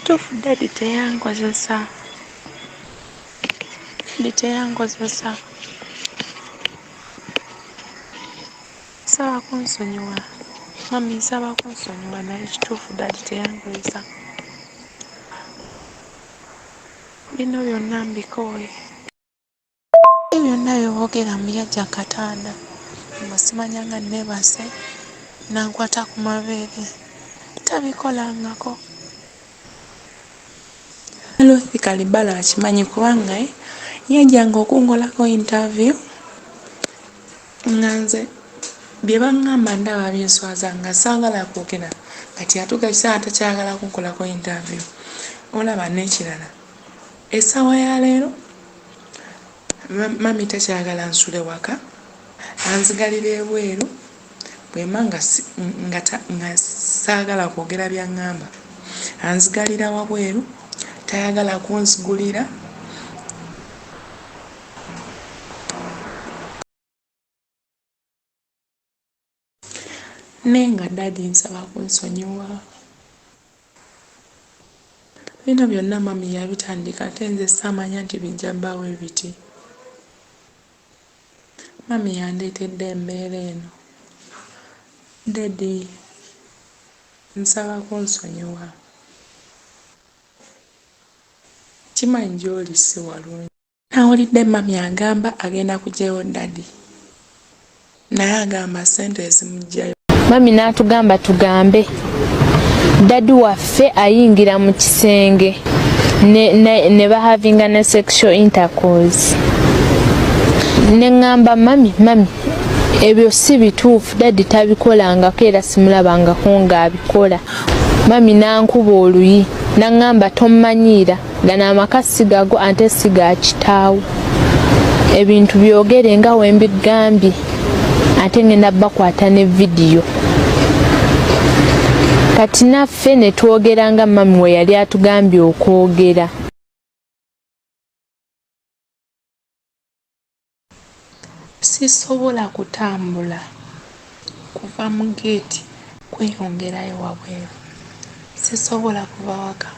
Kituufu daddy teyankozesa, daddy teyankozesa. Nsaba kunsonyiwa mummy nsaba kunsonyiwa naye kituufu daddy teyankozesa. Bino byonna mbikooye. Ebyo byonna bye boogera mbu yajja ku katanda mbu simanya nga nneebase n'ankwata ku mabeere tabikolangako. Ruth Kalibala akimanyi kubanga yajjanga okunkolako yintaaviyu nga nze bye baŋŋamba ndaba binswaza nga saagala kwogera kati atuuka ekiseera nga takyayagala kunkolako yintaaviyu. Olaba n'ekirala Essaawa ya leero mummy takyayagala nsule waka, anzigalira ebweru bwemba nga saagala kwogera by'aŋŋamba anzigalira wabweru, tayagala kunzigulira. Naye nga daddy nsaba kunsonyiwa. Bino byonna mummy yabitandika ate nze saamanya nti bijja bba bwebiti. Mummy yandeetedde embeera eno. Daddy nsaba kunsonyiwa. Nkimanyi gy'oli si walungi. Nawulidde mummy agamba agenda kugyayo daddy naye agamba sente ezimugyayo. Mummy n'atugamba tugambe daddy waffe ayingira mu kisenge ne bahavinga ne sexual intercourse. Ne ŋŋamba mummy, mummy ebyo si bituufu daddy tabikolangako era simulabangako ng'abikola. Mummy n'ankuba oluyi n'aŋŋamba tommanyiira. Gano amaka si gago ate si ga kitaawo. Ebintu byogere nga wembigambye ate ngenda bakwata ne vidiyo. Kati naffe ne twogera nga mami we yali atugambye okwogera. Sisobola kutambula kuva mu ggeeti kweyongerayo wabweru. Sisobola kuva waka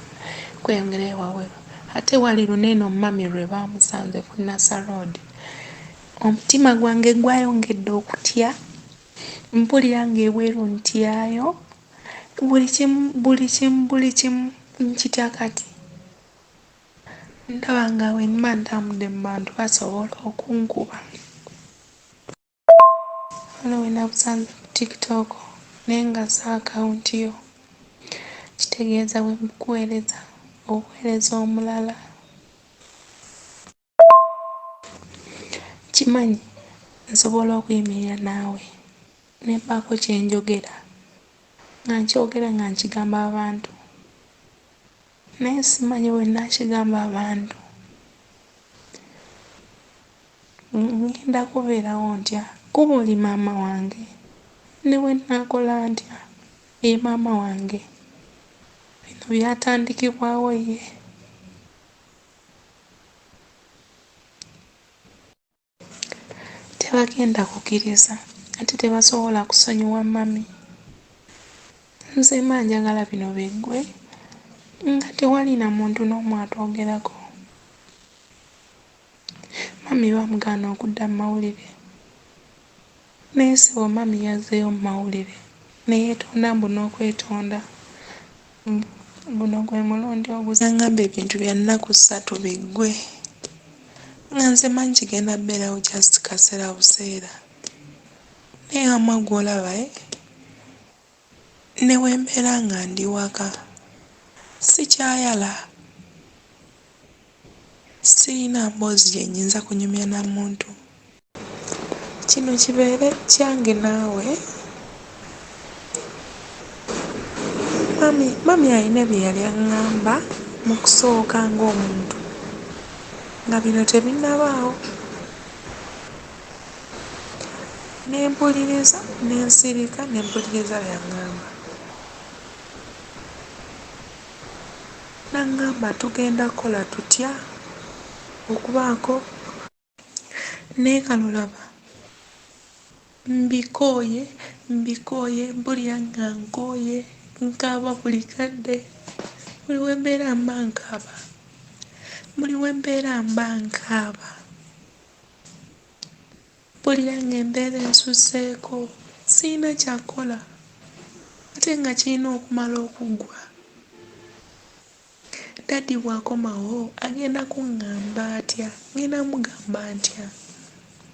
kweyongerayo wabweru. Ate wali luno eno mummy lwe baamusanze ku Nasser Road, omutima gwange gwayongedde okutya. Mpulira ng'ebweru ntyayo. Buli kimu, buli kimu, buli kimu nkitya kati. Ndaba nga bwe mba ntambudde mu bantu basobola okunkuba. Wano we nakusanze ku TikTok naye nga si akawunti yo. Kitegeeza bwe mbukuweereza obuweereza omulala. Nkimanyi nsobola okuyimirira naawe ne mbaako kye njogera nga nkyogera nga nkigamba abantu. Naye simanyi bwe nnaakigamba abantu ŋŋenda kubeerawo ntya kuba oli maama wange ne bwe nnaakola ntya ye maama wange. Bino byatandikibwawo ye. Tebagenda kukiriza ate tebasobola kusonyiwa mummy. Nze mba njagala bino biggwe nga tewali na muntu n'omu atwogerako. Mummy bamugaana okudda mu mawulire naye ssebo mummy yazzeeyo mu mawulire ne yeetonda mbu n'okwetonda. Guno gwe mulundi ogu. Yangamba ebintu bya nnaku ssatu biggwe nga nze manyi kigenda beerawo just kaseera buseera naye wamma gwe olaba eh ne bwe mbeera nga ndi waka sikyayala, sirina mboozi gye nnyinza kunyumya na muntu. Kino kibeere kyange naawe. Mummy, mummy alina bye yali aŋŋamba mu kusooka ng'omuntu nga bino tebinnabaawo. Ne mpuliriza ne nsirika ne mpuliriza by'aŋŋamba. N'aŋŋamba tugenda kukola tutya okubaako. Naye kale olaba mbikooye, mbikooye mpulira nga nkooye nkaaba buli kadde. Buli we mbeera mba nkaaba. Buli we mbeera mba nkaaba. Mpulira ng'embeera ensusseeko, sirina kya kukola ate nga kirina okumala okuggwa. Daddy bw'akomawo agenda kungamba atya? Ngenda mugamba ntya?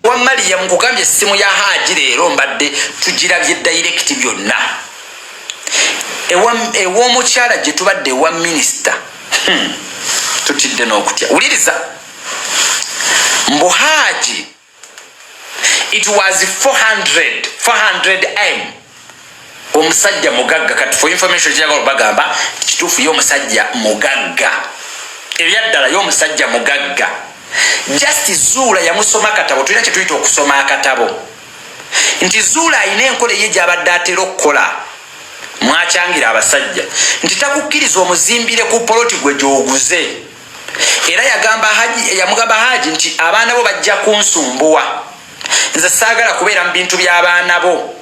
Wa Mariam, nkugambye essimu ya Haji leero mbadde tugirabye direct byonna ew'omukyala gye tubadde ewa minisita. Tutidde n'okutya. Wuliriza, mbu Haji it was 400 400 m. Omusajja mugagga. Kati for information, kyagala bagamba kituufu, ye omusajja mugagga ebyaddala, ye omusajja mugagga. Just Zuula yamusoma akatabo. Tulina kyetuyita okusoma akatabo, nti Zuula alina enkola eye gyabadde atera okukola. Mwakyangira abasajja nti takukkiriza omuzimbire ku poloti gwe gyoguze. Era yagamba Haji, yamugamba Haji nti abaana bo bajja kunsumbuwa, nze saagala kubeera mu bintu by'abaana bo,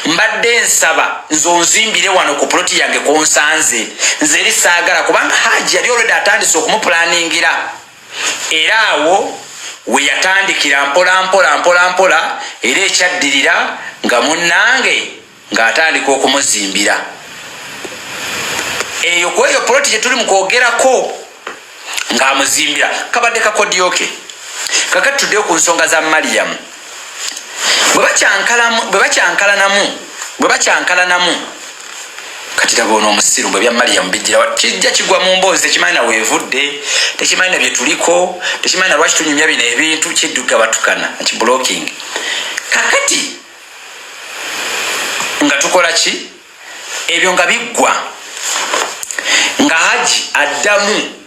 mbadde nsaba nze onzimbire wano ku poloti yange konsanze. Nze eri saagala, kubanga Haji yali olwedde atandise okumupulaningira. Era awo we yatandikira mpola mpola mpola mpola, era ekyaddirira nga munnange ng'atandika okumuzimbira eyo ku eyo poloti gye tuli mu kwogerako, ng'amuzimbira kabadde kakodyoke. Kakati tuddeyo ku nsonga za Mariyamu. Bwe bakyankalanamu, kati laba ono omusiru bwe bya Mariyamu bijjira, kijja kigwa mu mboozi, tekimanyi na weevudde, tekimanyi na bye tuliko, tekimanyi na lwaki tunyumya bino ebintu, kidduka batukana nti blocking. Kakati nga tukola ki? Ebyo nga biggwa, nga Haji addamu.